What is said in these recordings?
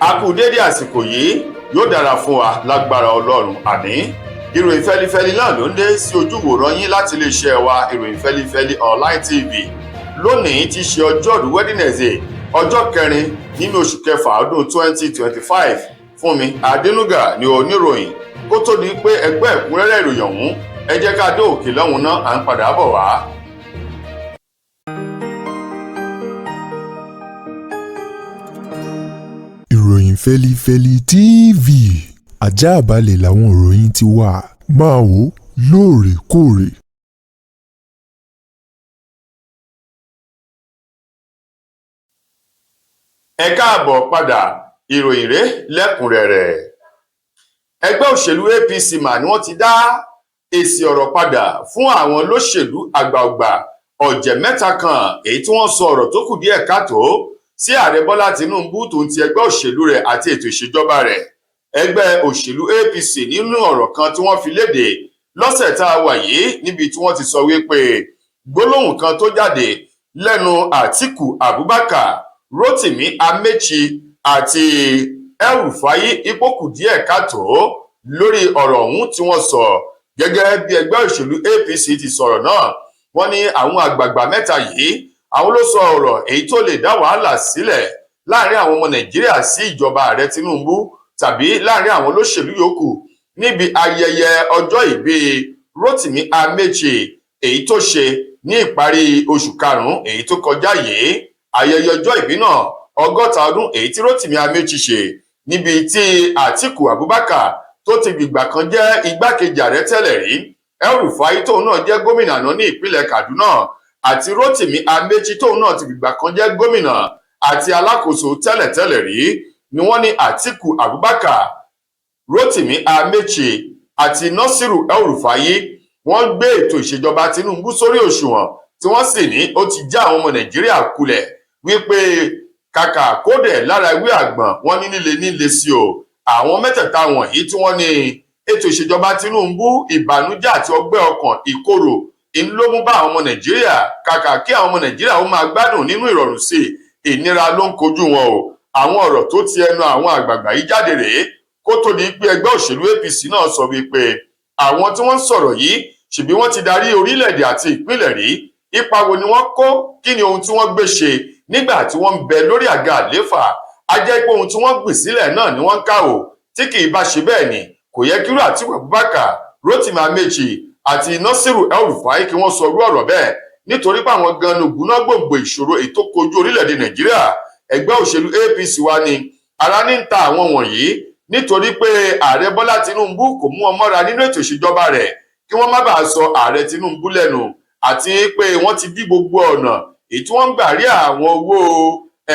A kú dédé àsìkò yìí, yóò dára fún wa lágbára Ọlọ́run, àmín. Ìròyìn fẹlifẹli náà ló ń dé sí ojúwòran yín láti iléeṣẹ́ wa, Ìròyìn Fẹlifẹli Online TV. Lónìí ti ṣe ọjọ́rú Wednesday, ọjọ́ kẹrin nínú oṣù kẹfà ọdún 2025. Fúnmi Adénúgà ni oníròyìn. Kó tó di pé ẹgbẹ́ ẹ̀kúnrẹ́rẹ́ ìròyìn ọ̀hún, ẹ jẹ́ ká dé òkè lọ́hùn náà, à ń padà bọ̀ wá. Ìròyìn Fẹ́lifẹ́li TV, ajáàbalẹ̀ làwọn ìròyìn ti wà, máa wò lóòrèkóòrè. Ẹ káàbọ̀ padà, ìròyìn rèé lẹ́kùnrẹ́rẹ́. Ẹgbẹ́ òṣèlú APC mà ni wọ́n ti dá èsì ọ̀rọ̀ padà fún àwọn olóṣèlú àgbààgbà ọ̀jẹ̀ mẹ́ta kan, èyí tí wọ́n sọ ọ̀rọ̀ tó kù díẹ̀ káàtó sí ààrẹ Bọ́lá Tinubu tó ń ti ẹgbẹ́ òṣèlú rẹ̀ àti ètò ìṣèjọba rẹ̀. Ẹgbẹ́ òṣèlú APC, nínú ọ̀rọ̀ kan tí wọ́n fi léde lọ́sẹ̀ tá a wà yìí, níbi tí wọ́n ti sọ wípé gbólóhùn kan tó jáde lẹ́nu Àtíkù Abubakar, Rotimi Amechi àti El-Rufai ipò kù díẹ̀ káàtó lórí ọ̀rọ̀ ọ̀hún tí wọ́n sọ. Gẹ́gẹ́ bí ẹgbẹ́ òṣèlú APC ti sọ̀rọ̀ náà, wọ́n ní àwọn àgbààgbà mẹ́ta yìí, àwọn ló sọ ọ̀rọ̀ èyí tó lè dá wàhálà sílẹ̀ láàrin àwọn ọmọ Nàìjíríà sí ìjọba ààrẹ Tinubu tàbí láàrin àwọn olóṣèlú yòókù níbi ayẹyẹ ọjọ́ ìbí Rotimi Amechi èyí tó ṣe ní ìparí oṣù karùn-ún èyí tó kọjá yìí. Ayẹyẹ ọjọ́ ìbí náà, 60 ọdún èyí tí Rotimi Amechi ṣe, níbi tí Àtíkù Abubakar tó ti gbìgbà kan jẹ́ igbákejì ààrẹ tẹ́lẹ̀ rí, El-Rufai tóun náà jẹ́ gómìnà àná ní ìpínlẹ̀ Kaduna, àti Rotimi Amechi tóun náà ti gbìgbà kan jẹ́ gómìnà àti alákòóso tẹ́lẹ̀tẹ́lẹ̀ rí, ni wọ́n ní Àtíkù Abubakar, Rotimi Amechi àti Nasiru El-Rufai wọ́n gbé ètò ìṣèjọba Tinubu sórí òṣùwọ̀n, tí wọ́n sì ní ó ti já àwọn ọmọ Nàìjíríà kulẹ̀, wípé kàkà kódẹ̀ lára ìwé àgbọ̀n, wọ́n ní nílé nílé sí o. Àwọn mẹ́tẹ̀ẹ̀ta wọ̀nyí tí wọ́n ní ètò ìṣèjọba Tinubu, ìbànújẹ́ àti ọgbẹ́ ọkàn ìkorò ń ló mú bá àwọn ọmọ Nàìjíríà. Kàkà kí àwọn ọmọ Nàìjíríà ó máa gbádùn nínú ìrọ̀rùn sí, ìnira ló ń kojú wọn o. Àwọn ọ̀rọ̀ tó ti ẹnu àwọn àgbààgbà yìí jáde rèé, kó tó di pé ẹgbẹ́ òṣèlú APC náà sọ wípé àwọn tí wọ́n ń sọ̀rọ̀ yìí, ṣèbí wọ́n ti darí orílẹ̀-èdè àti ìpínlẹ̀ rí. Ipa wo ni wọ́n kó? Kí ni ohun tí wọ́n gbé ṣe nígbà tí wọ́n ń bẹ lórí àga àléfà? A jẹ́ pé ohun tí wọ́n gbìn sílẹ̀ náà ni wọ́n ń ká o. Tí kì í bá ṣe bẹ́ẹ̀ ni, kò yẹ kí irú Àtíkù Abubakar, Rotimi Amechi àti Nasiru El-Rufai kí wọ́n sọ irú ọ̀rọ̀ bẹ́ẹ̀, nítorí pé àwọn gan lògùnná gbòǹgbò ìṣòro èyí tó kojú orílẹ̀-èdè Nàìjíríà. Ẹgbẹ́ òṣèlú APC wa ni ara ní ń ta àwọn wọ̀nyí, nítorí pé ààrẹ Bọ́lá Tinubu kò mú wọn mọ́ra nínú ètò ìṣèjọba rẹ̀, kí wọ́n má bàa sọ ààrẹ Tinubu lẹ́nu, àti pé wọ́n ti dí gbogbo ọ̀nà èyí tí wọ́n ń gbà rí àwọn owó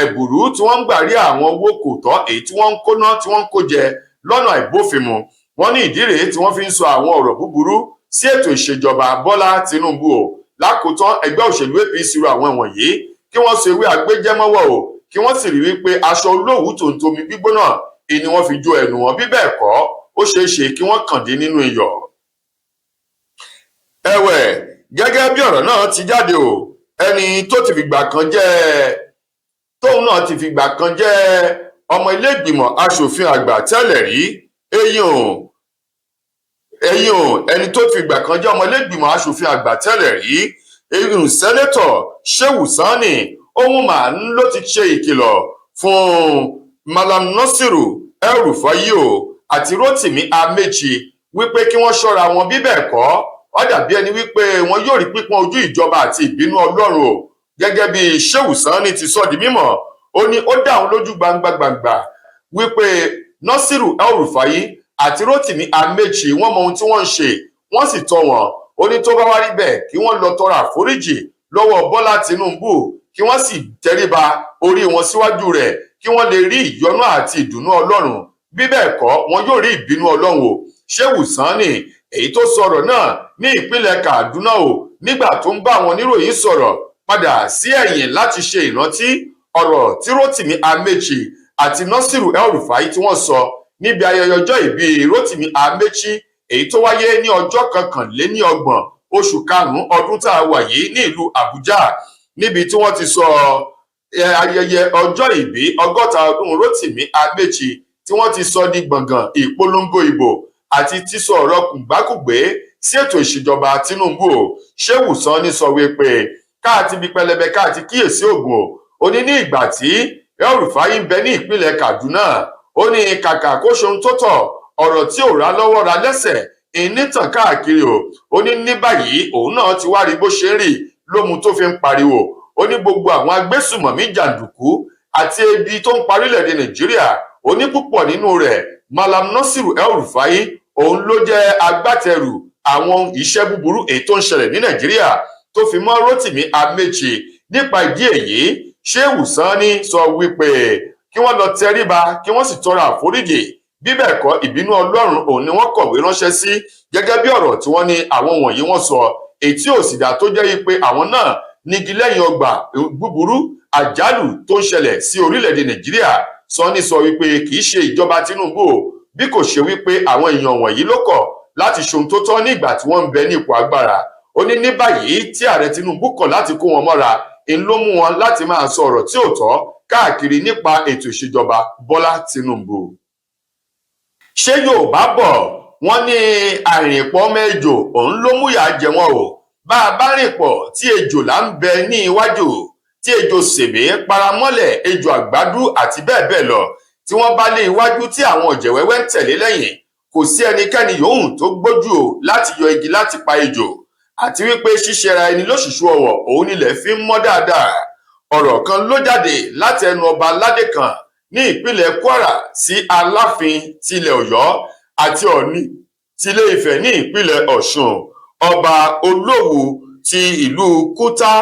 ẹ̀bùrú, tí wọ́n ń gbà rí àwọn owó kò tọ́, èyí tí wọ́n ń kóná, tí wọ́n ń kó jẹ lọ́nà àìbófinmu. Wọ́n ní ìdí rèé tí wọ́n fi ń sọ àwọn ọ̀rọ̀ búburú sí ètò ìṣèjọba Bọ́lá Tinubu o. Lákòótán, ẹgbẹ́ òṣèlú APC rọ àwọn wọ̀nyí kí wọ́n ṣe ewé agbéjẹ́mọ́wọ́ o, kí wọ́n sì rí wípé aṣọ olówùú tó ń tomi gbígbóná ni wọ́n fi jó ẹnu wọn. Bí bẹ́ẹ̀ kọ́, ó ṣeé ṣe kí wọ́n kàn dín nínú iyọ̀. Ẹ̀wẹ̀, gẹ́gẹ́ bí ọ̀rọ̀ náà ti jáde o, ẹni tó ti fìgbà kan jẹ́, tóun náà ti fìgbà kan jẹ́ ọmọ ilé ìgbìmọ̀ asòfin àgbà tẹ́lẹ̀ rí, eyín ẹni tó ti fìgbà kan jẹ́ ọmọ ilé ìgbìmọ̀ asòfin àgbà tẹ́lẹ̀ rí, eyín Senator Shehu Sani, òun mà ń ló ti ṣe ìkìlọ̀ fún Malam Nasiru El-Rufai o àti Rotimi Amechi wípé kí wọ́n ṣọ́ra wọn. Bí bẹ́ẹ̀ kọ́, ó dàbí ẹni wípé wọn yóò rí pípọ́n ojú ìjọba àti ìbínú Ọlọ́run o. Gẹ́gẹ́ bí Shehu Sani ti sọ di mímọ̀, ó ní ó dá òun lójú gbangba gbangba wípé Nasiru El-Rufai àti Rotimi Amechi, wọ́n mọ ohun tí wọ́n ń ṣe, wọ́n sì tọ́ wọn. Ó ní tó bá wá rí bẹ́ẹ̀, kí wọ́n lọ tọrọ àforíjì lọ́wọ́ Bọ́lá Tinubu, kí wọ́n sì tẹríba orí wọn síwájú rẹ̀, kí wọ́n lè rí ìyọ́nú àti ìdùnnú Ọlọ́run. Bí bẹ́ẹ̀ kọ́, wọn yóò rí ìbínú Ọlọ́run o. Shehu Sani èyí tó sọ̀rọ̀ náà ní ìpínlẹ̀ Kaduna o, nígbà tó ń bá àwọn oníròyìn sọ̀rọ̀ padà sí ẹ̀yìn láti ṣe ìrántí ọ̀rọ̀ tí Rotimi Amechi àti Nasiru El-Rufai tí wọ́n sọ níbi ayẹyẹ ọjọ́ ìbí Rotimi Amechi èyí tó wáyé ní ọjọ́ 31 oṣù karùn-ún ọdún tá a wà yìí ní ìlú Àbújá, níbi tí wọ́n ti sọ Ayẹyẹ ọjọ́ ìbí 60 ọdún Rotimi Amechi tí wọ́n ti sọ di gbọ̀ngàn ìpolongo ìbò àti sísọ ọ̀rọ̀ kùgbákùgbé sí ètò ìṣèjọba Tinubu o. Shehu Sani sọ wípé káàtì bí pẹlẹbẹ káàtì kíyèsí ògùn o. Ó ní ní ìgbà tí El-Rufai ń bẹ ní ìpínlẹ̀ Kaduna, ó ní kàkà kó ṣohun tó tọ́, ọ̀rọ̀ tí ò rá lọ́wọ́ ra lẹ́sẹ̀ ìnítàn káàkiri o. Ó ní ní báyìí òun náà ti wá rí bó ṣe ń rí lóhun tó fi ń pariwo. Ó ní gbogbo àwọn agbésùmọ̀mí, jàǹdùkú àti ebi tó ń parílẹ̀-èdè Nàìjíríà, ó ní púpọ̀ nínú rẹ̀, Malam Nasiru El-Rufai òun ló jẹ́ agbátẹrù àwọn iṣẹ́ búburú èyí tó ń ṣẹlẹ̀ ní Nàìjíríà, tó fi mọ́ Rotimi Amechi. Nípa ìdí èyí, Shehu Sani sọ wípé kí wọ́n lọ tẹríba, kí wọ́n sì tọrọ àforíjì, bí bẹ́ẹ̀ kọ́, ìbínú Ọlọ́run òun ni wọ́n kọ̀wé ránṣẹ́ sí, gẹ́gẹ́ bí ọ̀rọ̀ tí wọ́n ní àwọn wọ̀nyí wọ́n sọ, èyí tí ò sì dá, tó jẹ́ wípé àwọn náà nígi lẹ́yìn ọgbà búburú àjálù tó ń ṣẹlẹ̀ sí orílẹ̀-èdè Nàìjíríà. Sani sọ wípé kì í ṣe ìjọba Tinubu o, bí kò ṣe wípé àwọn èèyàn wọ̀nyí ló kọ̀ láti ṣohun tó tọ́ ní ìgbà tí wọ́n ń bẹ ní ipò agbára. Ó ní ní báyìí tí ààrẹ Tinubu kọ̀ láti kó wọn mọ́ra, ń ló mú wọn láti máa sọ ọ̀rọ̀ tí ò tọ́ káàkiri nípa ètò ìṣèjọba Bọ́lá Tinubu. Ṣé Yorùbá bọ̀, wọ́n ní àìrìnpọ̀ mẹ́jọ òun ló múyà jẹ wọn o. Bá a bá rìn pọ̀, tí ejò là ń bẹ ní iwájú, tí ejò sèbé, paramọ́lẹ̀, ejò àgbádú àti bẹ́ẹ̀ bẹ́ẹ̀ lọ, tí wọ́n bá lé iwájú, tí àwọn ọ̀jẹ̀wẹ́wẹ́ ń tẹ̀lé lẹ́yìn, kò sí ẹnikẹ́ni yòówù tó gbójú o láti yọ igi láti pa ejò, àti wípé ṣíṣẹra ẹni lóṣùṣù ọwọ̀ òun nílẹ̀ fi ń mọ́ dáadáa. Ọ̀rọ̀ kan ló jáde láti ẹnu ọba aládé kan ní ìpínlẹ̀ Kwara sí Aláàfin tilẹ̀ Ọ̀yọ́ àti Ọ̀ọ̀ni tilé Ifẹ̀ ní ìpínlẹ̀ Ọ̀ṣun, Ọba Olówu ti ìlú Kútà,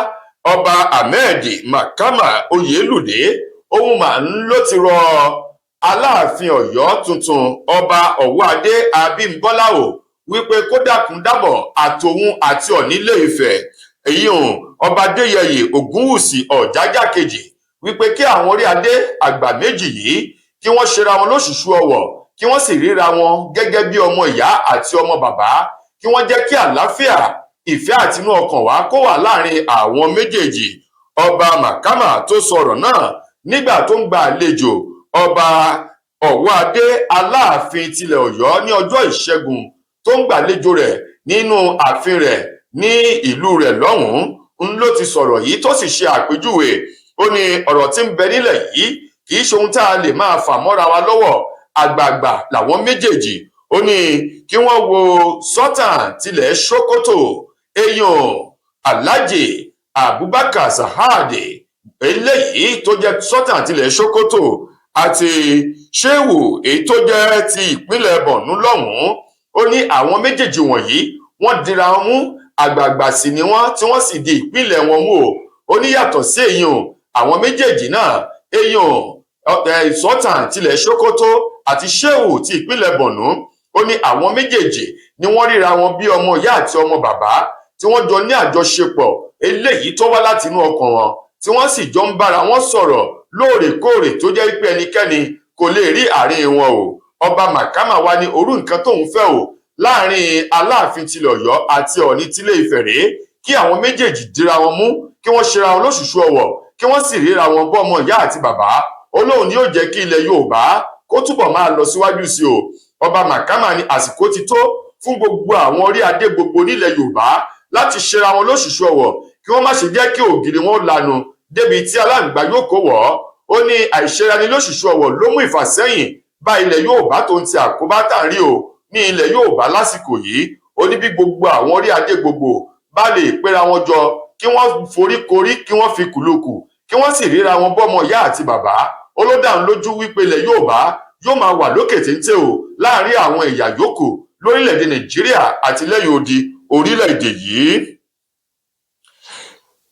Ọba Ahmed Makama Oyèlúdé. Ohun mà ń ló ti rọ Aláàfin Ọ̀yọ́ tuntun, Ọba Ọwọ́adé Abímbọ́lá o, wípé kó dákun dábọ̀ àtòun àti Ọ̀ọ̀ni Ilé Ifẹ̀, èyí hùn Ọba Adéyẹyè Ògúnwùsì Ọ̀jájá kejì, wípé kí àwọn orí adé àgbà méjì yìí kí wọ́n ṣera wọn lóṣùṣù ọwọ̀, kí wọ́n sì ríra wọn gẹ́gẹ́ bí ọmọ ìyá àti ọmọ bàbá, kí wọ́n jẹ́ kí àlàáfíà, ìfẹ́ àtinú ọkàn wá kó wà láàrin àwọn méjèèjì. Ọba Makama tó sọ̀rọ̀ náà nígbà tó ń gba àlejò Ọba Ọ̀wọ́adé, Aláàfin tilẹ̀ Ọ̀yọ́, ní ọjọ́ Ìṣẹ́gun, tó ń gbàlejò rẹ̀ nínú ààfin rẹ̀ ní ìlú rẹ̀ lọ́hùnún ń ló ti sọ̀rọ̀ yìí, tó sì ṣe àpèjúwe. Ó ní ọ̀rọ̀ tí ń bẹ nílẹ̀ yìí kì í ṣe ohun tá a lè máa fà mọ́ra wa lọ́wọ́. Àgbààgbà làwọn méjèèjì. Ó ní kí wọ́n wo Sultan tilẹ̀ Sokoto, èèyàn Alhaji Abubakar Sahad, eléyìí tó jẹ́ Sultan tilẹ̀ Sokoto, àti Shehu èyí tó jẹ́ ti ìpínlẹ̀ Borno lọ́hùnún. Ó ní àwọn méjèèjì wọ̀nyí wọ́n dira wọn mú, àgbààgbà sì ni wọ́n, tí wọ́n sì di ìpínlẹ̀ wọn mú o. Ó ní yàtọ̀ sí èyàn, àwọn méjèèjì náà, èyàn Sultan tilẹ̀ Sokoto àti Shehu ti ìpínlẹ̀ Borno, ó ní àwọn méjèèjì ni wọ́n ríra wọn bí ọmọ ìyá àti ọmọ bàbá, tí wọ́n jọ ní àjọṣepọ̀ eléyìí tó wá láti inú ọkàn wọn, tí wọ́n sì jọ ń bára wọn sọ̀rọ̀ lóòrèkóòrè, tó jẹ́ pé ẹnikẹ́ni kò lè rí àárín wọn o. Ọba Makama wa ní orú nǹkan tóun fẹ́ o láàrin Aláàfin tilẹ̀ Ọ̀yọ́ àti Ọ̀ọ̀ni tilé Ifẹ̀ rèé, kí àwọn méjèèjì dira wọn mú, kí wọ́n ṣera wọn lóṣùṣù ọwọ̀, kí wọ́n sì ríra wọn bọ́ ọmọ ìyá àti bàbá. Ó lóun ni yóò jẹ́ kí ilẹ̀ Yorùbá kó túbọ̀ máa lọ síwájú sí o. Ọba Makama ní àsìkò ti tó fún gbogbo àwọn orí adé gbogbo nílẹ̀ Yorùbá láti ṣera wọn lóṣùṣù ọwọ̀, kí wọ́n má ṣe jẹ́ kí ògiri wọn lanu débi tí aláǹgbá yóò kó wọ̀ ọ́. Ó ní àìṣera ni lóṣùṣù ọwọ̀ ló mú ìfàsẹ́yìn bá ilẹ̀ Yorùbá, tó ń ti àkóbá tà ń rí o ní ilẹ̀ Yorùbá lásìkò yìí. Ó ní bí gbogbo àwọn orí adé gbogbo bá lè péra wọn jọ, kí wọ́n foríkorí, kí wọ́n fi kùlùkù, kí wọ́n sì ríra wọn bọ́mọ ìyá àti bàbá, ó ló dáhùn lójú wípé ilẹ̀ Yorùbá yóò máa wà lókè téńté o láàrin àwọn ẹ̀yà yòókù lórílẹ̀‐èdè Nàìjíríà àti lẹ́yìn odi orílẹ̀-èdè yìí.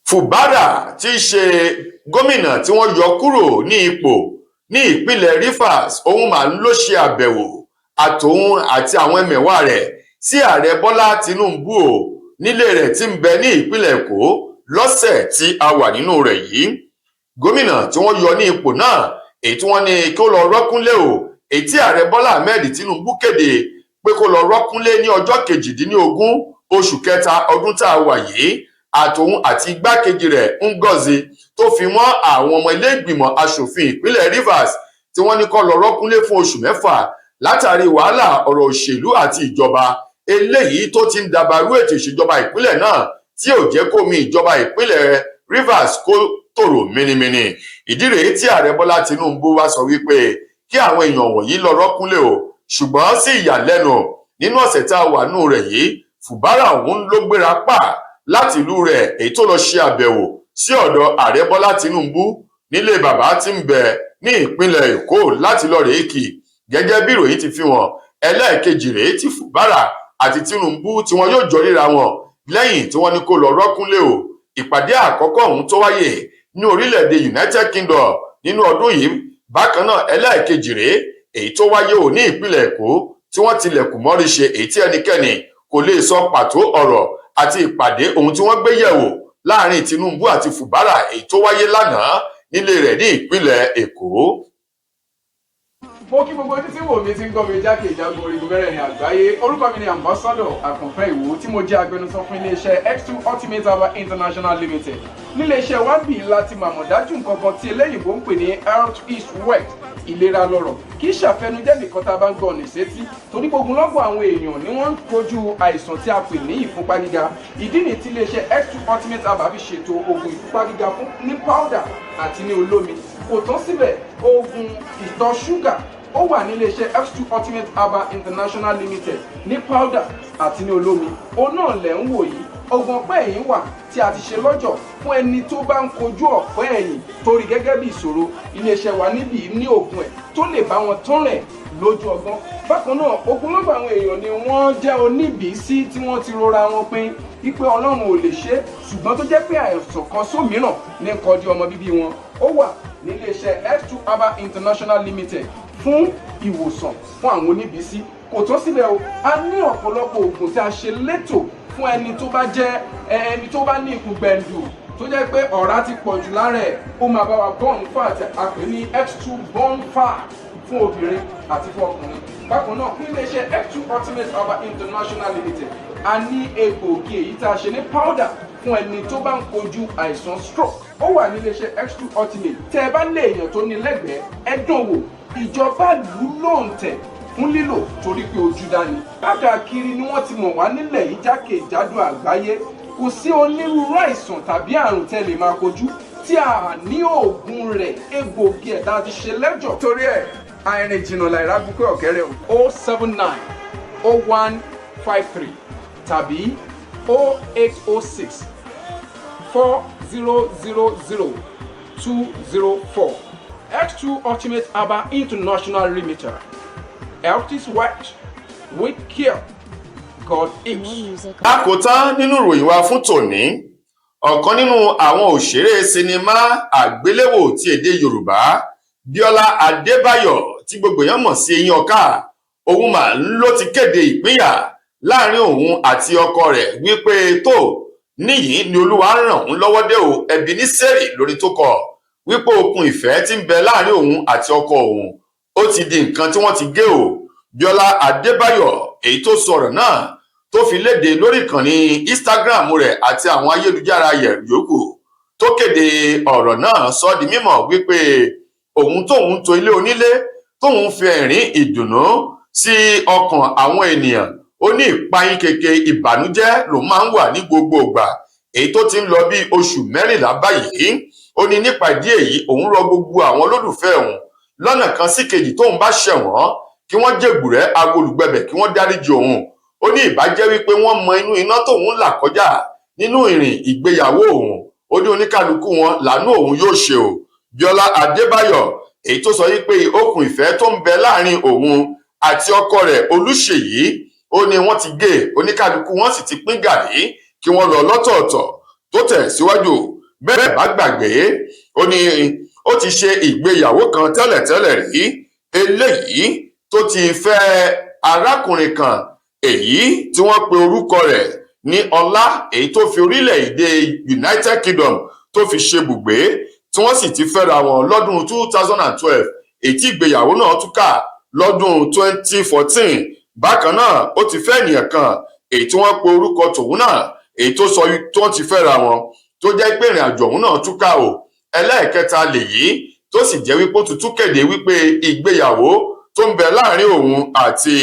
Fubara tí í ṣe gómìnà tí wọ́n yọ kúrò ní ipò ní ìpínlẹ̀ Rivers, òun mà ń ló ṣe àbẹ̀wò àtòun àti àwọn ẹmẹ̀wà rẹ̀ sí ààrẹ Bọ́lá Tinubu o nílé rẹ̀ tí ń bẹ ní ìpínlẹ̀ Èkó lọ́sẹ̀ tí a wà nínú rẹ̀ yìí. Gómìnà tí wọ́n yọ ní ipò náà, èyí tí wọ́n ní kí ó lọ rọ́kúnlé o, èyí tí ààrẹ Bọ́lá Ahmed Tinubu kéde pé kó lọ rọ́kúnlé ní ọjọ́ 18 oṣù kẹta ọdún tá a wà yìí. Àtòun àti igbákejì rẹ̀ Ngozi, tó fi mọ́ àwọn ọmọ ilé ìgbìmọ̀ asòfin ìpínlẹ̀ Rivers, tí wọ́n ní kó lọ rọ́kúnlé fún oṣù 6 látàrí wàhálà ọ̀rọ̀ òṣèlú àti ìjọba eléyìí tó ti ń dabarú ètò ìṣèjọba ìpínlẹ̀ náà, tí ò jẹ́ kó mi ìjọba ìpínlẹ̀ Rivers kó tòrò mínímíní. Ìdí rèé tí Ààrẹ Bọ́lá Tinubu wá sọ wípé kí àwọn èèyàn wọ̀nyí lọ rọ́kúnlé o. Ṣùgbọ́n sí ìyàlẹ́nu, nínú ọ̀sẹ̀ tá a wà nù rẹ̀ yìí, Fubara òun ló gbéra pa láti ìlú rẹ̀, èyí tó lọ ṣe àbẹ̀wò sí ọ̀dọ̀ Ààrẹ Bọ́lá Tinubu nílé bàbá tí ń bẹ ní ìpínlẹ̀ Èkó láti lọ rèé kì. Gẹ́gẹ́ bí ìròyìn ti fi hàn, ẹlẹ́ẹ̀kejì rèé tí Fubara àti Tinubu tí wọn yóò jọ ríra wọn lẹ́yìn tí wọ́n ní kó lọ rọ́kúnlé o. Ìpàdé àkọ́kọ́ ọ̀hún tó wáyé ní orílẹ̀-èdè United Kingdom nínú ọdún yìí. Bákan náà, ẹlẹ́ẹ̀kejì rèé èyí tó wáyé ò ní ìpínlẹ̀ Èkó, tí wọ́n tilẹ̀kùn mọ́rí ṣe, èyí tí ẹnikẹ́ni kò lè sọ pàtó ọ̀rọ̀ àti ìpàdé ohun tí wọ́n gbé yẹ̀wò láàrin Tinubu àti Fubara, èyí tó wáyé lánàá nílé rẹ̀ ní ìpínlẹ̀ Èkó. Mo kí gbogbo ojú tí wò mí, tí ń gbọ́ mi jákèjádò orígun mẹ́rẹ̀ẹ̀rin àgbáyé. Orúkọ mi ni Ambassador Àkànfẹ́ Ìwò, tí mo jẹ́ agbẹnusọ fún iléeṣẹ́ X2 Ultimate Herbal International Limited. Níléeṣẹ́ wa bí láti màmọ̀dájú nǹkan kan tí eléyìnbó ń pè ní health is wealth, ìlera lọ́rọ̀. Kì í ṣàfẹnujẹ́ nìkan tá a bá ń gbọ́ ọ̀nà ìsétí, torí gbogbo lọ́gbọ̀n àwọn èèyàn ni wọ́n ń kojú àìsàn tí a pè ní ìfúnpá gíga. Ìdí nìyí tí iléeṣẹ́ X2 Ultimate Herbal fi ṣètò oògùn ìfúnpá gíga fún ní powder àti ní olómi. Kò tán síbẹ̀, oògùn ìtọ̀ ṣúgà ó wà ní iléeṣẹ́ X2 Ultimate Herbal International Limited ní powder àti ní olómi. Òun náà lẹ̀ ń wò yìí. Oògùn ọ̀pẹ́ ẹ̀yìn wà tí a ti ṣe lọ́jọ̀ fún ẹni tó bá ń kojú ọ̀pẹ́ ẹ̀yìn torí gẹ́gẹ́ bí ìṣòro. Iléeṣẹ́ wa níbí ní oògùn ẹ̀ tó lè bá wọn tán rẹ̀ lójú ọgbọ́n. Bákan náà, ogunlọ́gọ̀ àwọn èèyàn ni wọ́n jẹ́ oníbìísí tí wọ́n ti rora wọn pin wípé Ọlọ́run ò lè ṣe é, ṣùgbọ́n tó jẹ́ pé àìsàn kan sómìíràn ní kọjú ọmọ bíbí wọn. Ó wà níléeṣẹ́ X2 Herbal International Limited fún ìwòsàn fún àwọn oníbìísí. Kò tó síbẹ̀ o, a ní ọ̀pọ̀lọpọ̀ oògùn tí a ṣe létò fún ẹni tó bá jẹ́ ẹni tó bá ní ikùn gbẹ̀ǹdù, tó jẹ́ pé ọ̀rá ti pọ̀ jù lára ẹ̀. Ó máa bá wa burn fat, a pè ní X2 burn fat, fún obìnrin àti fún ọkùnrin. Bákan náà, ní iléeṣẹ́ X2 Ultimate Herbal International Limited, a ní egbòogi èyí tá a ṣe ní powder fún ẹni tó bá ń kojú àìsàn stroke. Ó wà ní iléeṣẹ́ X2 Ultimate. Tẹ́ ẹ bá lé èèyàn tó ní lẹ́gbẹ̀ẹ́, ẹ dán wò. Ìjọba lù ú lóǹtẹ̀ fún lílò torí pé ojú dání. Káàkiri ni wọ́n ti mọ̀ wá nílẹ̀ yìí, jákèjádò àgbáyé. Kò sí onírúurú àìsàn tàbí àrùn tẹ́ lè máa kojú tí a ní oògùn rẹ̀, egbòogi ẹ̀ tá a ti ṣe lẹ́jọ̀. Torí ẹ̀, àìrìn jìnnà láìra gbúpẹ́ ọ̀kẹ́rẹ́ o. 0790153 tàbí 08064000204. X2 Ultimate Herbal International Limited. Health is wealth. With care, God More is. Music. Lákòótán nínú ìròyìn wa fún tòní, ọ̀kan nínú àwọn òṣèré sinimá àgbéléwò ti èdè Yorùbá, Bíọ́lá Adébáyọ̀, tí gbogbo èèyàn mọ̀ sí Eyín Ọ̀ká, òun mà ló ti kéde ìpínyà láàrin òun àti ọkọ rẹ̀, wípé tó níyìí ni Olúwa ràn òun lọ́wọ́ dé o. Ẹbí ní sẹ́rì lórí tó kọ wípé okùn ìfẹ́ tí ń bẹ láàrin òun àti ọkọ òun, ó ti di nǹkan tí wọ́n ti gé o. Bíọ́lá Adébáyọ̀, èyí tó sọ̀rọ̀ náà, tó fi léde lórí ìkànnì Instagram rẹ̀ àti àwọn ayélujára yòókù, tó kéde ọ̀rọ̀ náà, sọ di mímọ̀ wípé òun tóun to ilé onílé, tóun fi ẹ̀rín ìdùnnú sí ọkàn àwọn ènìyàn, ó ní ìpayín keke ìbànújẹ́ ló máa ń wà ní gbogbo ìgbà, èyí tó ti ń lọ bí oṣù 14 báyìí. Ó ní nípa ìdí èyí, òun rọ gbogbo àwọn olólùfẹ́ òun lọ́nà kan sí kejì tóun bá ṣẹ̀ wọ́n, kí wọ́n jègbùrẹ́ agolùgbẹ̀bẹ̀, kí wọ́n dáríjì òun. Ó ní ìbá jẹ́ wípé wọ́n mọ inú iná tóun là kọjá nínú ìrìn ìgbéyàwó òun, ó ní oníkálukú wọn làánú òun yóò ṣe o. Bíọ́lá Adébáyọ̀, èyí tó sọ wípé okùn ìfẹ́ tó ń bẹ láàrin òun àti ọkọ rẹ̀ Olúṣèyí, ó ní wọ́n ti gé, oníkálukú wọn sì ti pín gàrí, kí wọ́n lọ lọ́tọ̀ọ̀tọ̀. Tó tẹ̀ síwájú bẹ́ẹ̀, bá gbàgbé, ó ní ó ti ṣe ìgbéyàwó kan tẹ́lẹ̀tẹ́lẹ̀ rí, eléyìí tó ti fẹ́ arákùnrin kan, èyí tí wọ́n pe orúkọ rẹ̀ ní Ọlá, èyí tó fi orílẹ̀-èdè United Kingdom tó fi ṣe bùgbé, tí wọ́n sì ti fẹ́ra wọn lọ́dún 2012, èyí tí ìgbéyàwó náà túkà lọ́dún 2014. Bákan náà, ó ti fẹ́ ènìyàn kan, èyí tí wọ́n pe orúkọ tòun náà, èyí tí ń jẹ́ Adéníyì, èyí tí Èyí tó sọ tó ti fẹ́ra wọn, tó jẹ́ pé ìrìn àjò ọ̀hún náà túká o. Ẹlẹ́ẹ̀kẹta lèyí tó sì jẹ́ wípé ó tuntun kéde wípé ìgbéyàwó tó ń bẹ láàrin òun àti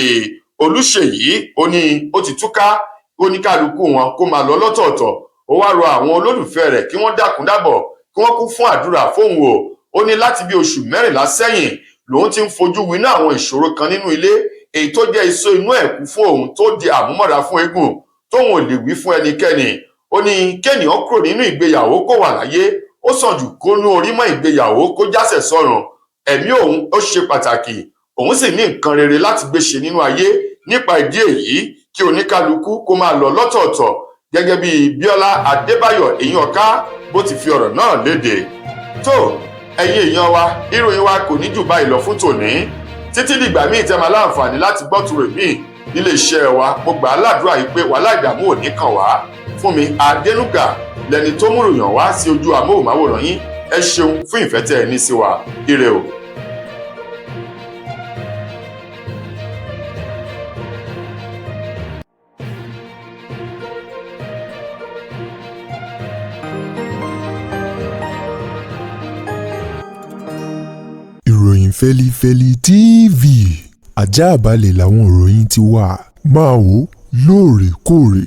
Olúṣèyí, ó ní ó ti túká, oníkálukú wọn kó máa lọ lọ́tọ̀ọ̀tọ̀. Ó wá rọ àwọn olólùfẹ́ rẹ̀ kí wọ́n dákun dábọ̀, kí wọ́n kún fún àdúrà fóun o. Ó ní láti bí oṣù 14 sẹ́yìn lòun ti ń fojú winá àwọn ìṣòro kan nínú ilé, èyí tó jẹ́ iṣó inú ẹ̀kú fún òun, tó di àmúmọ́ra fún eégún tóun ò lè wí fún ẹnikẹ́ni. Ó ní kéèyàn kúrò nínú ìgbéyàwó kó wà láyé, ó sàn jù kó nú orí mọ́ ìgbéyàwó kó jásẹ̀ sọ́run. Ẹ̀mí òun ó ṣe pàtàkì, òun sì ní nǹkan rere láti gbé ṣe nínú ayé. Nípa ìdí èyí, kí oníkálukú kó máa lọ lọ́tọ̀ọ̀tọ̀, gẹ́gẹ́ bí Bíọ́lá Adébáyọ̀ Èyínọ̀ká bó ti fi ọ̀rọ̀ náà léde. Tó, ẹ̀yin èèyàn wa, ìròyìn wa kò ní jù báyìí lọ fún tòní. Títí dìgbà míì tẹ́ máa láǹfààní láti gbọ́ tùrò míì nílé iṣẹ́ wa, mo gbà á ládùúrà yìí pé wàhálà, ìdààmú ò ní kàn wá. Fún mi Adénúgà lẹni tó múròyàn wá sí ojú amóhùnmáwòrán yín. Ẹ ṣeun fún ìfẹ́ tẹ́ ẹ ní sí wa. Ire o. Ìròyìn Fẹ́lifẹ́li TV, ajá balẹ̀ làwọn ìròyìn ti wà. Máa wò lóòrèkóòrè.